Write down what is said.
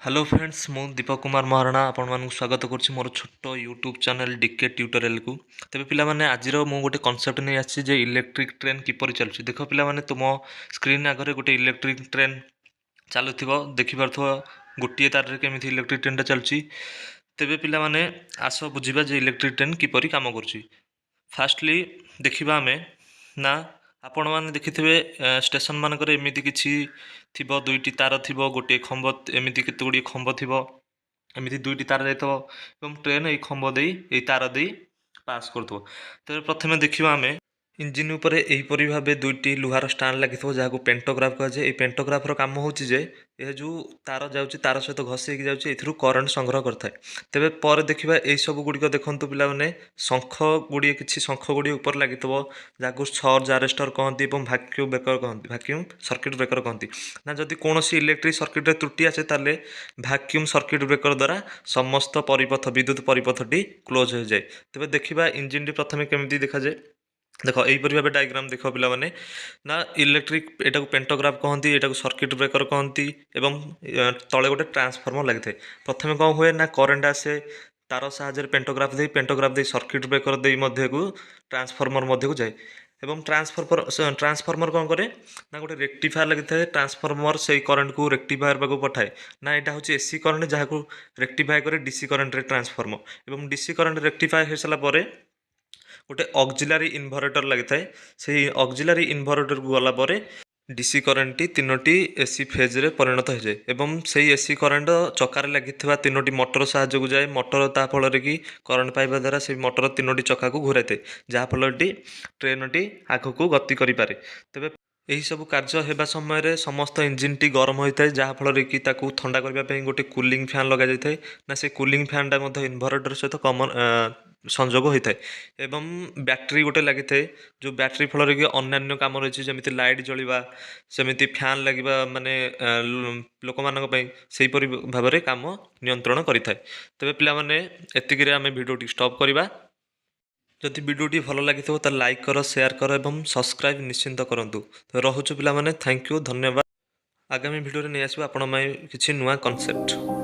Hello friends, ମୁଁ ଦୀପକ କୁମାର ମହାରଣା ଆପଣମାନଙ୍କୁ ସ୍ୱାଗତ କରୁଛି ମୋର ଛୋଟ ୟୁଟ୍ୟୁବ୍ ଚ୍ୟାନେଲ୍ ଡିକେ ଟ୍ୟୁଟୋରିଆଲକୁ। ତେବେ ପିଲାମାନେ, ଆଜିର ମୁଁ ଗୋଟେ କନସେପ୍ଟ ନେଇ ଆସିଛି ଯେ ଇଲେକ୍ଟ୍ରିକ୍ ଟ୍ରେନ୍ କିପରି ଚାଲୁଛି। ଦେଖ ପିଲାମାନେ, ତୁମ ସ୍କ୍ରିନ୍ ଆଗରେ ଗୋଟେ ଇଲେକ୍ଟ୍ରିକ୍ ଟ୍ରେନ୍ ଚାଲୁଥିବ। ଦେଖିପାରୁଥିବ ଗୋଟିଏ ତାରରେ କେମିତି ଇଲେକ୍ଟ୍ରିକ୍ ଟ୍ରେନ୍ଟା ଚାଲୁଛି। ତେବେ ପିଲାମାନେ, ଆସ ବୁଝିବା ଯେ ଇଲେକ୍ଟ୍ରିକ୍ ଟ୍ରେନ୍ କିପରି କାମ କରୁଛି। ଫାଷ୍ଟଲି ଦେଖିବା ଆମେ ନା, ଆପଣମାନେ ଦେଖିଥିବେ ଷ୍ଟେସନ ମାନଙ୍କରେ ଏମିତି କିଛି ଥିବ, ଦୁଇଟି ତାର ଥିବ, ଗୋଟିଏ ଖମ୍ବ, ଏମିତି କେତେ ଗୁଡ଼ିଏ ଖମ୍ବ ଥିବ। ଏମିତି ଦୁଇଟି ତାର ଯାଇଥିବ ଏବଂ ଟ୍ରେନ୍ ଏଇ ଖମ୍ବ ଦେଇ, ଏଇ ତାର ଦେଇ ପାସ୍ କରୁଥିବ। ତେବେ ପ୍ରଥମେ ଦେଖିବା ଆମେ, ଇଞ୍ଜିନ୍ ଉପରେ ଏହିପରି ଭାବେ ଦୁଇଟି ଲୁହାର ଷ୍ଟାଣ୍ଡ ଲାଗିଥିବ, ଯାହାକୁ ପେଣ୍ଟୋଗ୍ରାଫ କୁହାଯାଏ। ଏହି ପେଣ୍ଟୋଗ୍ରାଫର କାମ ହେଉଛି ଯେ ଏହା ଯେଉଁ ତାର ଯାଉଛି, ତାର ସହିତ ଘଷି ହେଇକି ଯାଉଛି, ଏଥିରୁ କରେଣ୍ଟ ସଂଗ୍ରହ କରିଥାଏ। ତେବେ ପରେ ଦେଖିବା ଏଇସବୁ ଗୁଡ଼ିକ। ଦେଖନ୍ତୁ ପିଲାମାନେ, ଶଙ୍ଖ ଗୁଡ଼ିଏ, କିଛି ଶଙ୍ଖ ଗୁଡ଼ିଏ ଉପରେ ଲାଗିଥିବ, ଯାହାକୁ ସର୍ଜ ଆରେଷ୍ଟର କହନ୍ତି ଏବଂ ଭାକ୍ୟୁମ୍ ବ୍ରେକର କହନ୍ତି, ଭାକ୍ୟୁମ୍ ସର୍କିଟ୍ ବ୍ରେକର କହନ୍ତି। ନା, ଯଦି କୌଣସି ଇଲେକ୍ଟ୍ରିକ୍ ସର୍କିଟ୍ରେ ତ୍ରୁଟି ଆସେ, ତାହେଲେ ଭାକ୍ୟୁମ୍ ସର୍କିଟ୍ ବ୍ରେକର ଦ୍ୱାରା ସମସ୍ତ ପରିପଥ, ବିଦ୍ୟୁତ ପରିପଥଟି କ୍ଲୋଜ୍ ହୋଇଯାଏ। ତେବେ ଦେଖିବା ଇଞ୍ଜିନ୍ଟି ପ୍ରଥମେ କେମିତି ଦେଖାଯାଏ। ଦେଖ, ଏହିପରି ଭାବେ ଡାଇଗ୍ରାମ ଦେଖ ପିଲାମାନେ। ନା, ଇଲେକ୍ଟ୍ରିକ୍, ଏଟାକୁ ପେଣ୍ଟୋଗ୍ରାଫ କହନ୍ତି, ଏଟାକୁ ସର୍କିଟ୍ ବ୍ରେକର କହନ୍ତି ଏବଂ ତଳେ ଗୋଟେ ଟ୍ରାନ୍ସଫର୍ମର ଲାଗିଥାଏ। ପ୍ରଥମେ କ'ଣ ହୁଏ ନା, କରେଣ୍ଟ ଆସେ ତାର ସାହାଯ୍ୟରେ ପେଣ୍ଟୋଗ୍ରାଫ ଦେଇ, ପେଣ୍ଟୋଗ୍ରାଫ ଦେଇ ସର୍କିଟ୍ ବ୍ରେକର ଦେଇ ମଧ୍ୟକୁ ଟ୍ରାନ୍ସଫର୍ମର ମଧ୍ୟକୁ ଯାଏ ଏବଂ ଟ୍ରାନ୍ସଫର୍ମର କ'ଣ କରେ ନା, ଗୋଟେ ରେକ୍ଟିଫାୟାର ଲାଗିଥାଏ, ଟ୍ରାନ୍ସଫର୍ମର ସେଇ କରେଣ୍ଟକୁ ରେକ୍ଟିଫାୟାର ପାଖକୁ ପଠାଏ। ନା, ଏଇଟା ହେଉଛି ଏସି କରେଣ୍ଟ, ଯାହାକୁ ରେକ୍ଟିଫାଏ କରେ ଡିସି କରେଣ୍ଟରେ ଟ୍ରାନ୍ସଫର୍ମର ଏବଂ ଡିସି କରେଣ୍ଟ ରେକ୍ଟିଫାଏ ହୋଇସାରିଲା ପରେ ଗୋଟେ ଅକ୍ଜିଲାରୀ ଇନଭର୍ଟର ଲାଗିଥାଏ। ସେଇ ଅକ୍ଜିଲାରୀ ଇନଭର୍ଟରକୁ ଗଲା ପରେ ଡିସି କରେଣ୍ଟଟି ତିନୋଟି ଏସି ଫେଜ୍ରେ ପରିଣତ ହୋଇଯାଏ ଏବଂ ସେଇ ଏସି କରେଣ୍ଟ ଚକାରେ ଲାଗିଥିବା ତିନୋଟି ମଟର ସାହାଯ୍ୟକୁ ଯାଏ। ମଟର ତା ଫଳରେ କି କରେଣ୍ଟ ପାଇବା ଦ୍ୱାରା ସେଇ ମଟର ତିନୋଟି ଚକାକୁ ଘୂରାଇଥାଏ, ଯାହାଫଳରେ ଟ୍ରେନଟି ଆଗକୁ ଗତି କରିପାରେ। ତେବେ ଏହିସବୁ କାର୍ଯ୍ୟ ହେବା ସମୟରେ ସମସ୍ତ ଇଞ୍ଜିନ୍ଟି ଗରମ ହୋଇଥାଏ, ଯାହାଫଳରେ କି ତାକୁ ଥଣ୍ଡା କରିବା ପାଇଁ ଗୋଟେ କୁଲିଂ ଫ୍ୟାନ୍ ଲଗାଯାଇଥାଏ। ନା, ସେ କୁଲିଂ ଫ୍ୟାନ୍ଟା ମଧ୍ୟ ଇନଭର୍ଟର ସହିତ କମନ୍ ସଂଯୋଗ ହୋଇଥାଏ ଏବଂ ବ୍ୟାଟେରୀ ଗୋଟେ ଲାଗିଥାଏ, ଯେଉଁ ବ୍ୟାଟେରୀ ଫଳରେ କି ଅନ୍ୟାନ୍ୟ କାମ ରହିଛି, ଯେମିତି ଲାଇଟ୍ ଜଳିବା, ସେମିତି ଫ୍ୟାନ୍ ଲାଗିବା, ମାନେ ଲୋକମାନଙ୍କ ପାଇଁ ସେହିପରି ଭାବରେ କାମ ନିୟନ୍ତ୍ରଣ କରିଥାଏ। ତେବେ ପିଲାମାନେ, ଏତିକିରେ ଆମେ ଭିଡ଼ିଓଟି ଷ୍ଟପ୍ କରିବା। ଯଦି ଭିଡ଼ିଓଟି ଭଲ ଲାଗିଥିବ, ତାହେଲେ ଲାଇକ୍ କର, ସେୟାର କର ଏବଂ ସବସ୍କ୍ରାଇବ୍ ନିଶ୍ଚିନ୍ତ କରନ୍ତୁ। ତ ରହୁଛୁ ପିଲାମାନେ, thank you, ଧନ୍ୟବାଦ। ଆଗାମୀ ଭିଡ଼ିଓରେ ନେଇ ଆସିବା ଆପଣଙ୍କ ପାଇଁ କିଛି ନୂଆ କନସେପ୍ଟ।